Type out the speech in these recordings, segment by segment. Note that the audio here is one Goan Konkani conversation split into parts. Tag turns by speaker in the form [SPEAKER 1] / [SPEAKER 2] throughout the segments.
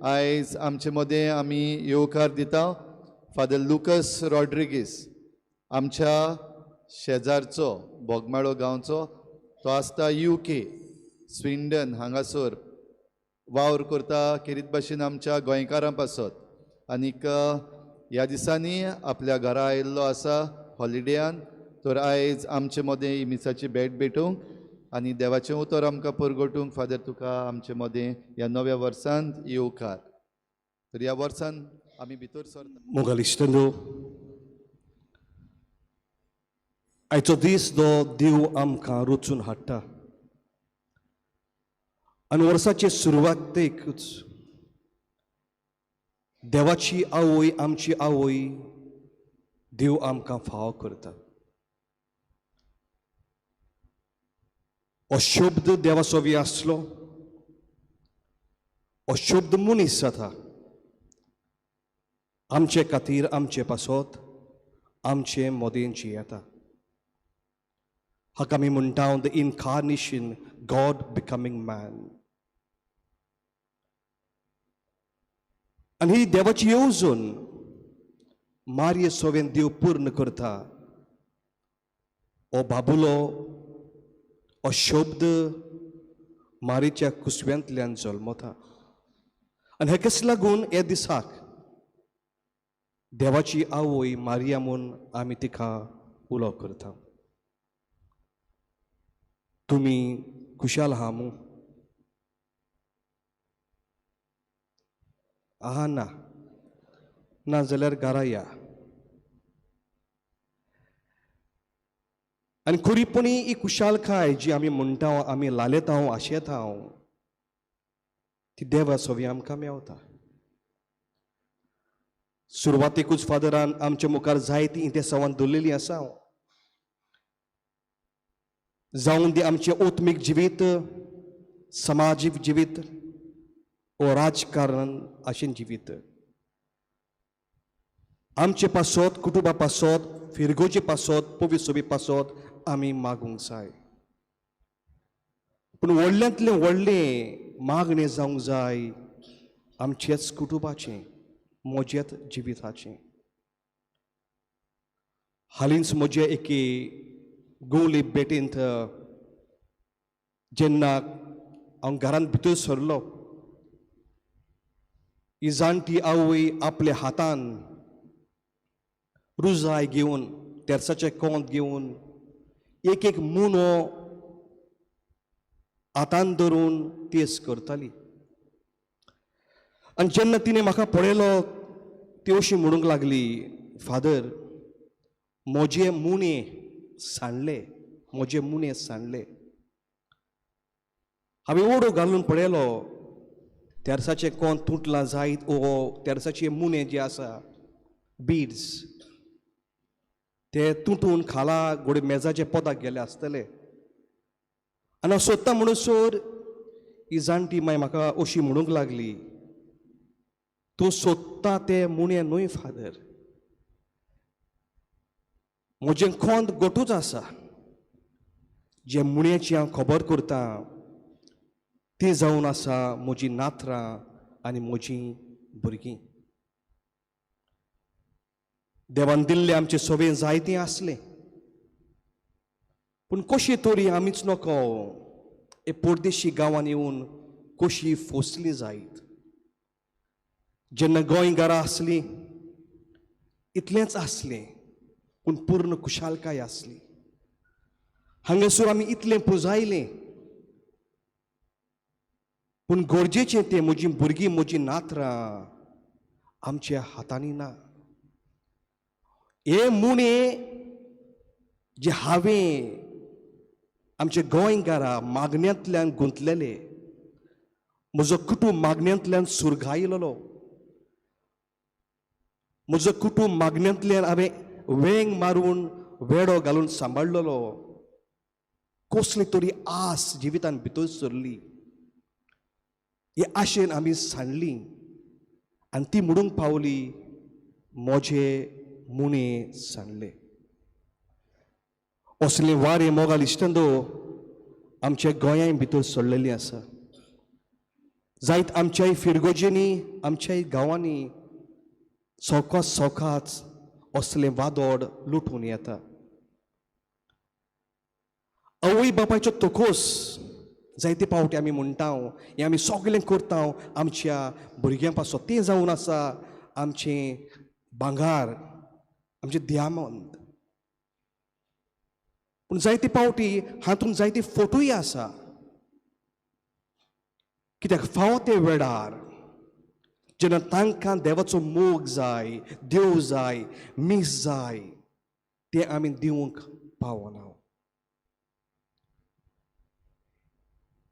[SPEAKER 1] आयज आमचे मदें आमी येवकार दिता फादर लुकस रॉड्रिगीस, आमच्या शेजारचो बोगमाळो गांवचो. तो आसता UK Swindon हांगासर वावर करता खेरीत भाशेन आमच्या गोंयकारां पासत. आनीक ह्या दिसांनी आपल्या घरा आयिल्लो आसा हॉलिडेयान. तर आयज आमचे मदें ही मिसाची भेट भेटूंक आनी देवाचें उतर आमकां परगटूंक फादर तुका आमचे मदें ह्या नव्या वर्सांत येवकार. तर ह्या वर्सान आमी भितर सरता.
[SPEAKER 2] मोगाल इश्टंदो, आयचो दीस जो देव आमकां रचून हाडटा आनी वर्साचे सुरवातेकूच देवाची आवय आमची आवय देव आमकां फावो करता. हो शब्द देवाचो बी आसलो, हो शब्द मनीस जाता आमचे खातीर, आमचे पासत, आमचे मदें जियेता. हाका आमी म्हणटा the incarnation, God becoming man. आनी ही देवाची येवजण मारये सोवेन देव पूर्ण करता. हो बाबुलो, हो शब्द मारीच्या कुसव्यांतल्यान जल्मता आनी हेकाच लागून ह्या दिसाक देवाची आवय मारिया म्हूण आमी तिका उलो करता. तुमी खुशाल आहा मू? आहा ना? ना जाल्यार घरा या. आनी खरीपणी ही खुशालकाय जी आमी म्हणटा, आमी लालेता, आशेता, ती देवा सवी आमकां मेवता. सुरवातेकूच फादरान आमच्या मुखार जायती इंतेसांवान दवरलेली आसा. जावन दी आमचें आत्मीक जिवीत, समाजीक जिवीत ओ राजकारण अशें जिवीत, आमचे पासत, कुटुंबा पासत, फिरगोजे पासत, पविसोबी पासत आमी मागूंक जाय. पूण व्हडल्यांतलें व्हडलें मागणें जावंक जाय आमचेच कुटुंबाचें, म्हजेच जिविताचें. हालींच म्हजे एके गोवली बेटींत जेन्ना हांव घरांत भितर सरलो, ही जाणटी आवय आपल्या हातान रुजाय घेवन, तेरसाचें कोंत घेवन, एक एक मुनो हातान धरून तेस करताली. आनी जेन्ना तिणें म्हाका पळयलो, ती अशी म्हणूंक लागली, फादर म्हजे मुणे सांडले, म्हजे मुणे सांडले. हांवें ओडो घालून पळयलो, तेरसाचें कोंत तुटलां जायत ओ तेरसाचे मुणे जे आसा बीड्स ते तुटून खाला गोडे मेजाचे पोदाक गेले आसतले. आनी हांव सोदता म्हणसर ही जाणटी माय म्हाका अशी म्हणूंक लागली, तूं सोदता ते मुणे न्हय फादर, म्हजें खोंत गोटूच आसा. जे मुण्याची हांव खबर करता ती जावन आसा म्हजी नातरां आनी म्हजीं भुरगीं. देवान दिल्लें आमचें सगळें जायतें आसलें, पूण कशी तरी आमीच नको हे परदेशी गांवांत येवन कशी फोसली जायत. जेन्ना गोंय घरा आसली इतलेंच आसलें, पूण पूर्ण खुशालकाय आसली. हांगासर आमी इतलें पुजायलें, पूण गरजेचें तें म्हजीं भुरगीं, म्हजीं नातरां आमच्या हातांनी ना. हे मुणे जे हांवें आमच्या गोंयकारा मागण्यांतल्यान गुंतलेले, म्हजो कुटूंब मागण्यांतल्यान सुरगायलेलो, म्हजो कुटूंब मागण्यांतल्यान हांवें वेंग मारून वेडो घालून सांबाळलेलो, कसली तरी आस जिवितान भितर सरली. हे आशेन आमी सांडली आनी ती म्हणूंक पावली, म्हजे मुणे सांडले. असले वारें मोगाल इश्टंदो आमच्या गोंयांय भितर सरलेली आसा. जायत आमच्याय फिरगोजेंनी, आमच्याय गांवांनी सवकास सवकास असलें वादोड लुटून येता. आवय बापायचो तोकोस जायते फावटी आमी म्हणटा, हें आमी सगळें करता आमच्या भुरग्यां पासत, तें जावन आसा आमचें भांगार, आमचें दियामंत. पूण जायते फावटी हातूंत जायते फोटूय आसा, कित्याक फावो ते वेळार जेन्ना तांकां देवाचो मोग जाय, देव जाय, मीस जाय, तें आमी दिवंक पावना.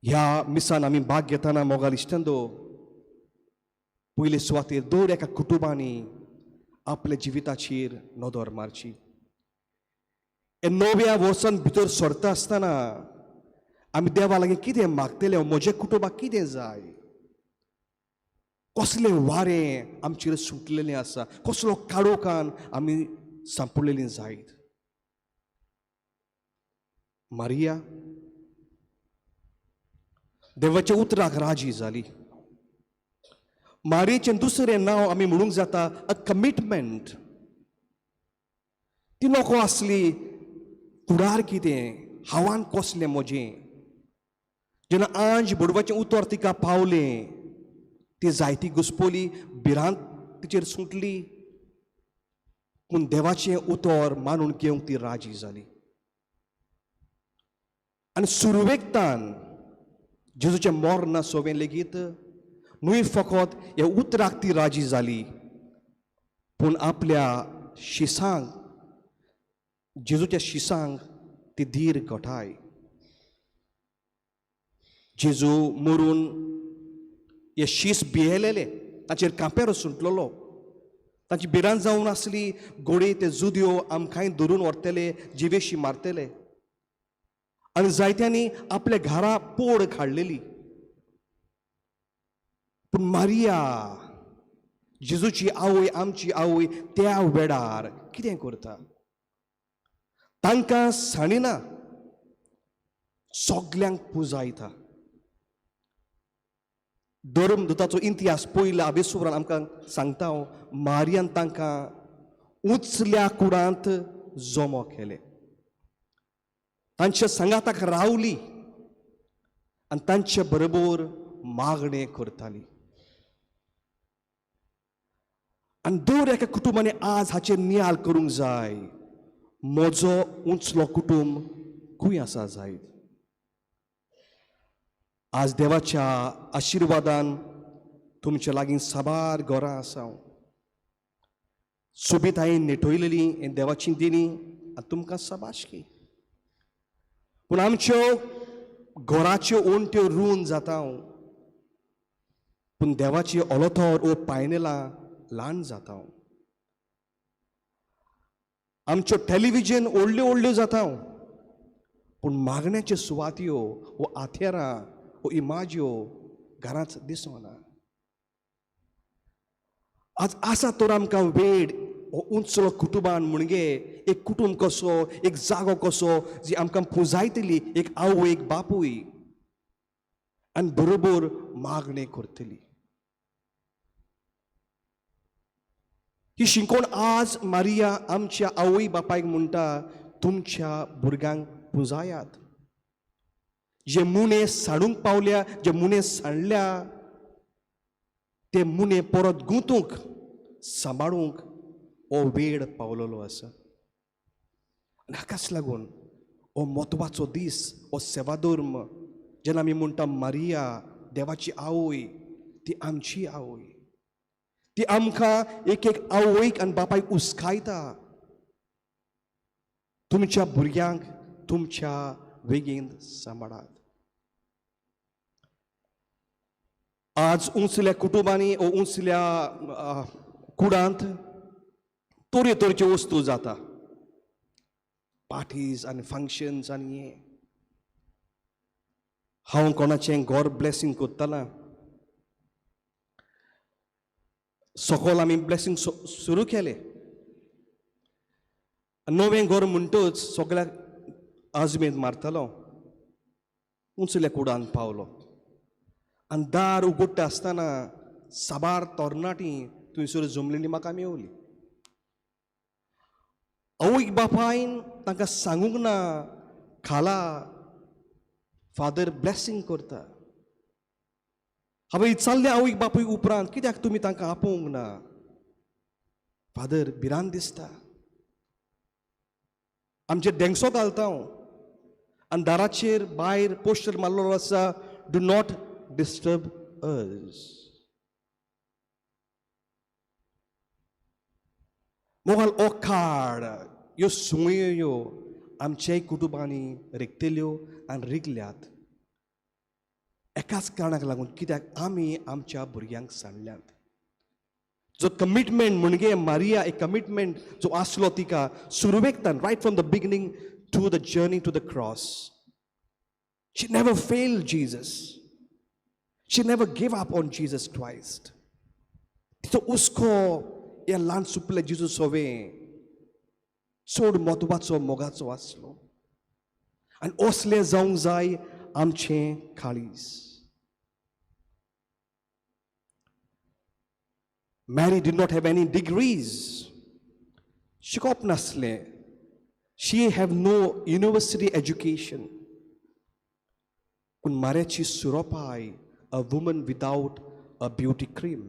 [SPEAKER 2] ह्या मिसान आमी भाग घेतना मोगाल इश्टांनो, पयले सुवातेर दर एका कुटुंबांनी आपल्या जिविताचेर नदर मारची. हे नव्या वर्सान भितर सरता आसतना आमी देवा लागीं कितें मागतले, म्हज्या कुटुंबाक कितें जाय, कसलें वारें आमचेर सुटलेलें आसा, कसलो काळोखान आमी सांपडलेलीं जायत. मारिया देवाच्या उतराक राजी जाली. मारियेचें दुसरें नांव आमी म्हणूंक जाता अ कमिटमेंट. ती नको आसली फुडार कितें, हावान कसलें म्हजें. जेन्ना आंज बुडवाचें उतर तिका पावलें, ती जायती घुसपली, भिरांत तिचेर सुटली, पूण देवाचें उतर मानून घेवंक ती राजी जाली. आनी सुरवेकतान जेजूचें मर्ण सोवें लेगीत न्हय फकत ह्या उतराक ती राजी जाली, पूण आपल्या शिसांक, जेजूच्या शिसांक ती धीर घटाय. जेजू मरून हे शीस भियेलेले, ताचेर कांपेरो सुटलेलो, तांची भिरांत जावन आसली, घोडे ते जुदयो आमकांय धरून व्हरतले, जिवेशी मारतले. आनी जायत्यांनी आपल्या घरा पोड काडलेली. पूण मारिया, जेजूची आवय, आमची आवय, त्या वेळार कितें करता? तांकां सांडिना, सगल्यांक पुजायता. धर्मदूताचो इतिहास पयल्या आबेसुरान आमकां सांगता, मारियान तांकां उंचल्या कुडांत जमो केले, तांच्या सांगाताक रावली आनी तांचे बरोबर मागणें करताली. आनी दर एका कुटुंबांनी आज हाचेर नियाळ करूंक जाय, म्हजो उंचलो कुटुंब खंय आसा जायत. आज देवाच्या आशिर्वादान तुमच्या लागीं साबार घरां आसा, सोबीतायेन नेटयलेली हें देवाची देणी आनी तुमकां शाबासकी. पूण आमच्यो घराच्यो ओंट्यो रूंद जाता, पूण देवाची ओलोथोर ओ पायनेलां ल्हान जाता. आमच्यो टेलिविजन व्हडल्यो व्हडल्यो जाता, पूण मागण्याच्यो सुवात्यो वो आथेरां वो इमाज्यो घरांत दिसना. आज आसा तर आमकां वेळ हो उंचलो कुटुंबान म्हणजे एक कुटुंब कसो, एक जागो कसो जी आमकां पुजायतली, एक आवय एक बापूय आनी बरोबर मागणें करतली. ही शिकवण आज मारिया आमच्या आवय बापायक म्हणटा, तुमच्या भुरग्यांक पुजायात. जे मुणे साडूंक पावल्या, जे मुणे सांडल्या, ते मुणे परत गुंतूंक सांबाळूंक हो वेळ पावलेलो आसा. आनी हाकाच लागून हो म्हत्वाचो दीस, हो सेवाधर्म, जेन्ना आमी म्हणटा मारिया देवाची आवय, ती आमची आवय, ती आमकां एक एक आवयक आनी बापायक उस्कायता, तुमच्या भुरग्यांक तुमच्या वेगीन सांबाळात. आज उंचल्या कुटुंबांनी ओ उंचल्या कुडांत तरे तरेच्यो वस्तू जाता, पार्टीज आनी फंक्शन्स आनी हें. हांव कोणाचें घर ब्लेसींग करतालां, सकयल आमी ब्लेसींग सुरू केलें. नवें घर म्हणटच सगळ्याक आजमेद मारतालो, उंचल्या कुडान पावलो आनी दार उगडटा आसतना साबार तरणाटीं थंयसर जमलेली म्हाका मेवली. आवयक बापायन तांकां सांगूंक ना खाला फादर ब्लेसींग करता. हांवें विचारलें आवयक बापूय उपरांत, कित्याक तुमी तांकां आपोवंक ना? फादर भिरांत दिसता. आमचेर धेंगसो घालता हांव आनी दाराचेर भायर पोस्टर मारलेलो आसा, do not disturb us. Mughal हो काळ ह्यो सुंयो ह्यो आमच्याय कुटुंबांनी रिगतल्यो आनी रिगल्यात एकाच कारणाक लागून, कित्याक आमी आमच्या भुरग्यांक सांडल्यात. जो कमिटमेंट म्हणजे मारिया एक कमिटमेंट जो आसलो तिका सुरवेकतान, right from the beginning to the journey to the cross, she never fail Jesus, she never give up on Jesus Christ. तिचो हुस्को ह्या ल्हान सुपले जेजू सोवे चड म्हत्वाचो मोगाचो आसलो आनी असलें जावंक जाय आमचें काळीज. Mary did not have any degrees. शिकोवप नासलें. She have no university education. पूण मार्याची सुरोपाय, a woman without a beauty cream.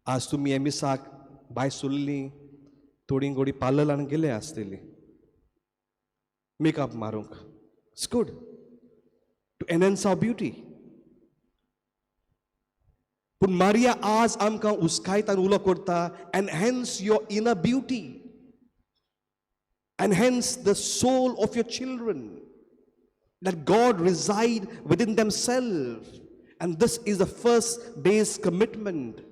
[SPEAKER 2] आज तुमी हे मिसाक भायर सरलीं, थोडीं गोडी पार्लरान गेले आसतली मेकअप मारूंक. It's good to enhance our beauty. पूण मारिया आज आमकां उस्कायता आनी उलो करता, enhance your inner beauty, enhance the soul of your children, that God reside within themselves. And this is the first day's commitment.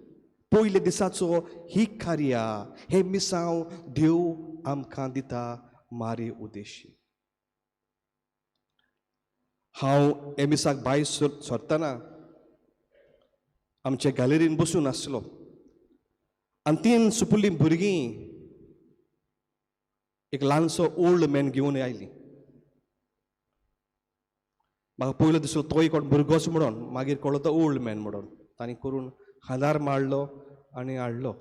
[SPEAKER 2] पयले दिसाचो ही कार्या, हे मिसांव देव आमकां दिता मारे उद्देशी. हांव हे मिसाक भायर सरतना आमच्या गॅलरीन बसून आसलो आनी तीन सुपुल्लीं भुरगीं एक ल्हानसो ओल्ड मॅन घेवन आयली. म्हाका पयलो दिसलो तोय कोण भुरगोच म्हणून, मागीर कळ्ळो तो ओल्ड मॅन म्हणून. तांणी करून खांदार मारलो आनी हाडलो.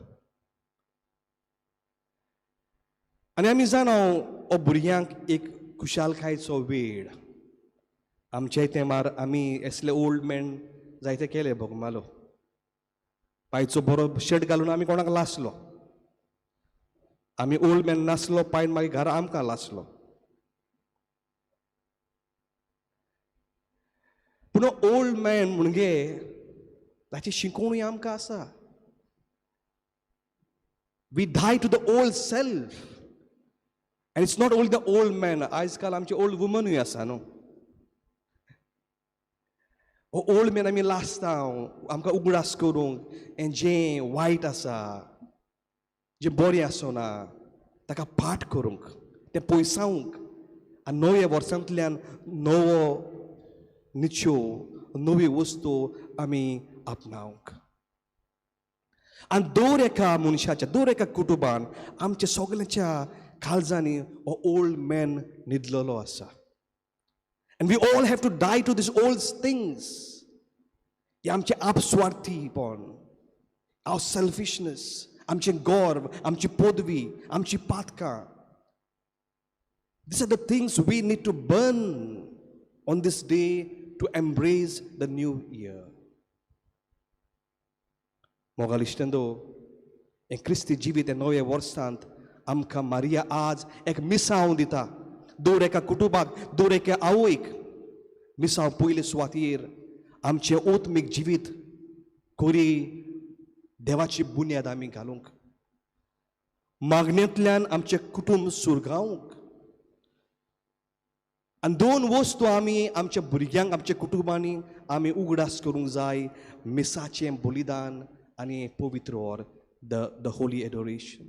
[SPEAKER 2] आनी आमी जाणा हो भुरग्यांक एक खुशालकायेचो वेळ. आमच्या तेंपार आमी असले ओल्ड मॅन जायते केले बोगमालो. पायचो बरो शर्ट घालून आमी कोणाक लासलो. आमी ओल्ड मॅन नासलो, पायन मागीर घरा आमकां लासलो. पूण ओल्ड मॅन म्हणजे ताची शिकोवणी आमकां आसा. We die to the old self. And it's not only the old man, आयज काल आमचे ओल्ड वुमनूय आसा न्हू. हो ओल्ड मॅन आमी लासता आमकां उगडास करूंक हें जें वायट आसा, जें बरें आसना ताका पाठ करूंक, तें पयसावंक आनी नव्या वर्सांतल्यान नवो निच्यो, नवी वस्तू आमी आपणावंक. आनी दर एका मनशाच्या, दर एका कुटुंबान आमच्या सगळ्यांच्या काळजांनी हो ओल्ड मॅन न्हिदलेलो आसा. And we all have to die to these old things. हे आमचें आपस्वार्थीपण, our selfishness, आमचें गर्व, आमची पदवी, आमची पातकां. These are the things we need to burn on this day to embrace the new year. मोगाल इश्टेंदो, हें क्रिस्ती जिवीत हें नव्या वर्सांत आमकां मारिया आज एक मिसांव दिता. दर एका कुटुंबाक, दर एका आवयक मिसांव पयले सुवातेर आमचें आत्मीक जिवीत कोरी देवाची बुन्याद आमी घालूंक, मागण्यांतल्यान आमचें कुटुंब सुरगावंक. आनी दोन वस्तू आमी आमच्या भुरग्यांक, आमच्या कुटुंबांनी आमी उगडास करूंक जाय, मिसाचें बलिदान आनी पवित्र or the Holi adoration.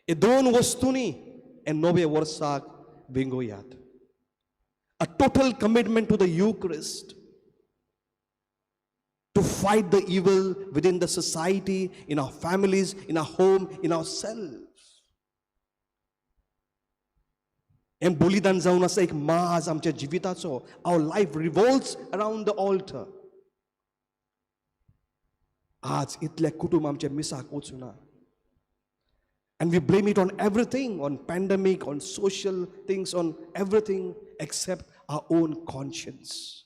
[SPEAKER 2] हे दोन वस्तूंनी हे नव्या वर्साक वेंगोयात. A total commitment to the Eucharist, to fight the evil within the society, in our families, in our home, in ourselves. हें बलिदान जावन आसा एक माज आमच्या जिविताचो. Our life revolves around the altar. आज इतलें कुटुंब आमच्या मिसाक वचूना. And we blame it on everything, on pandemic, on social things, on everything except our own conscience.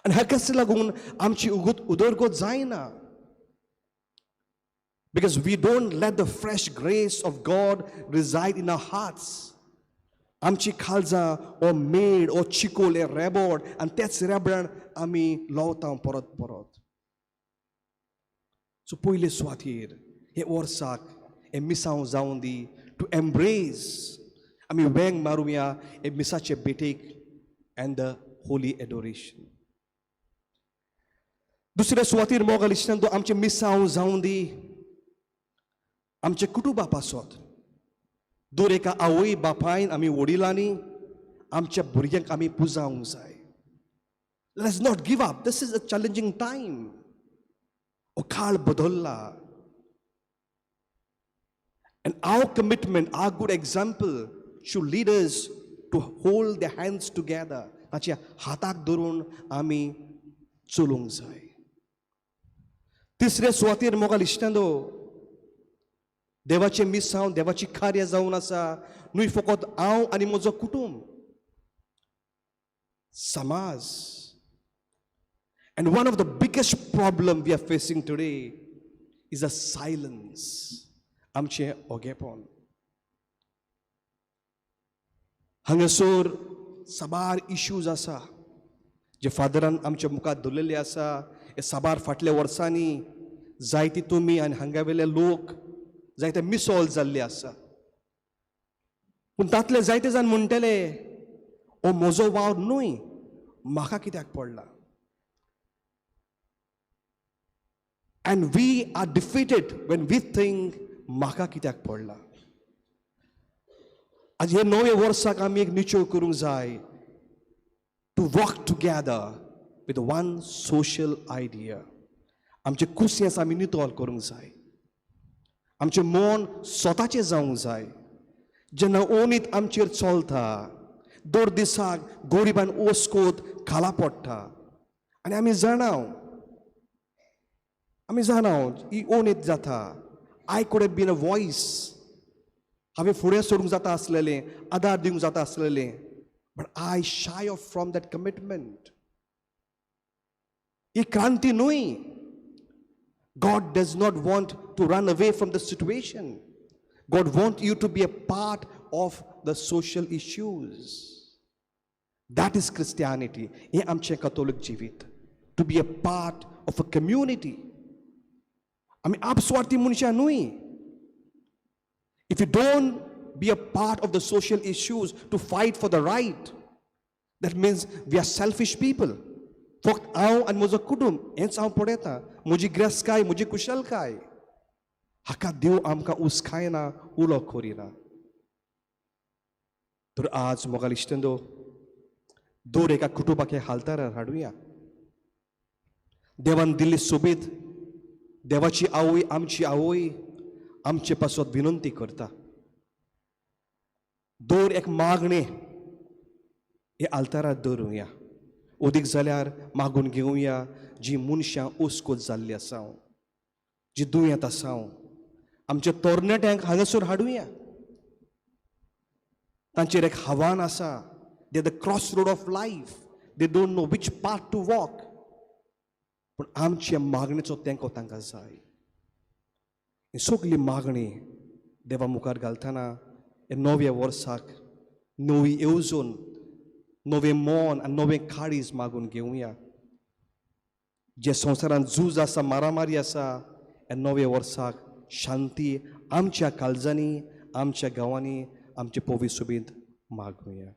[SPEAKER 2] आनी हाकाच लागून आमची उदरगत जायना. Because we don't let the fresh grace of God reside in our hearts. आमची खालजां ओ मेड ओ चिकोल हे रेबोड आनी तेच रेबडान आमी लवता परत परत. सो पयले सुवातेर हे वर्साक हे मिसांव जावन दी टू एम्ब्रेस, आमी वेंग मारुया हे मिसाचे भेटेक एंड the Holi adoration. दुसऱ्या सुवातेर मोगाल इश्टान तो आमचें मिसांव जावन दी आमच्या कुटुंबा पासत. दर एका आवय बापायन आमी वडिलांनी आमच्या भुरग्यांक आमी पुजावंक जाय. Let's not give up. This is a challenging time. हो काळ बदल्ला. And our commitment, our good example should lead us to hold their hands together. ताच्या हाताक धरून आमी चलूंक जाय. तिसऱ्या सुवातेर मोगाल इश्टांनो, देवाचें मिसांव देवाची कार्य जावन आसा न्हय फकत हांव आनी म्हजो कुटुंब, समाज. And one of the biggest problem we are facing today is a silence. आमचें ओगेपण. हांगासर साबार इश्यूज आसा जे फादरान आमच्या मुखार दवरलेले आसा. हे साबार फाटल्या वर्सांनी जायते तुमी आनी हांगा वेले लोक जायते मिसॉल जाल्ले आसा. पूण तांतले जायते जाण म्हणटले हो म्हजो वावर न्हय, म्हाका कित्याक पडला. And we are defeated when we think म्हाका कित्याक पडला. आज हे नव्या वर्साक आमी एक निचेव करूंक जाय to work together with one social idea. आमचें कुसियेंस आमी नितळ करूंक जाय. आमचें मन स्वताचें जावंक जाय. जेन्ना ओनीत आमचेर चलता, दर दिसाक गरिबान ओसकोत खाला पडटा आनी आमी जाणाव, आमी जाणाव ही ओनीत जाता. I could have been a voice. हांवें फुडें सरूंक जाता आसलेलें, आदार दिवंक जाता आसलेलें, but I shy off from that commitment. ही क्रांती न्हय. God does not want to run away from the situation. God wants you to be a part of the social issues. That is Christianity. हें आमचें कथोलीक जिवीत. To be a part of a community. आमी आपस्वार्थी मनशां न्हय. If you don't be a part of the social issues to fight for the right, that means we are selfish people. फक्त हांव आनी म्हजो कुटुंब हेंच हांव पळयतां, म्हजी ग्रेसकाय, म्हजी कुशलकाय. हाका देव आमकां उस्कायना, उलो करिना. तर आज मोगाल इश्टंदो, दर एका कुटुंबाक हे हालतारार हाडुया. देवान दिल्ली सोबीत देवाची आवय आमची आवय आमचे पासत विनंती करता. दर एक मागणें हे आल्तारार दवरुया. अदीक जाल्यार मागून घेवया जी मनशां ओसकोत जाल्ली आसा, जी दुयेंत आसा, आमच्या तरणाट्यांक हांगासर हाडुया. तांचेर एक आव्हान आसा. They the cross road of life. They don't know which path to walk. पूण आमचे मागणेचो तेंको तांकां जाय. ही सगली मागणी देवा मुखार घालतना हे नव्या वर्साक नवी येवजण, नवें मन आनी नवें काळीज मागून घेवया. जे संवसारांत झूज आसा, मारामारी आसा, ह्या नव्या वर्साक शांती आमच्या काळजांनी, आमच्या गांवांनी, आमचे पवी सुबीत मागुया.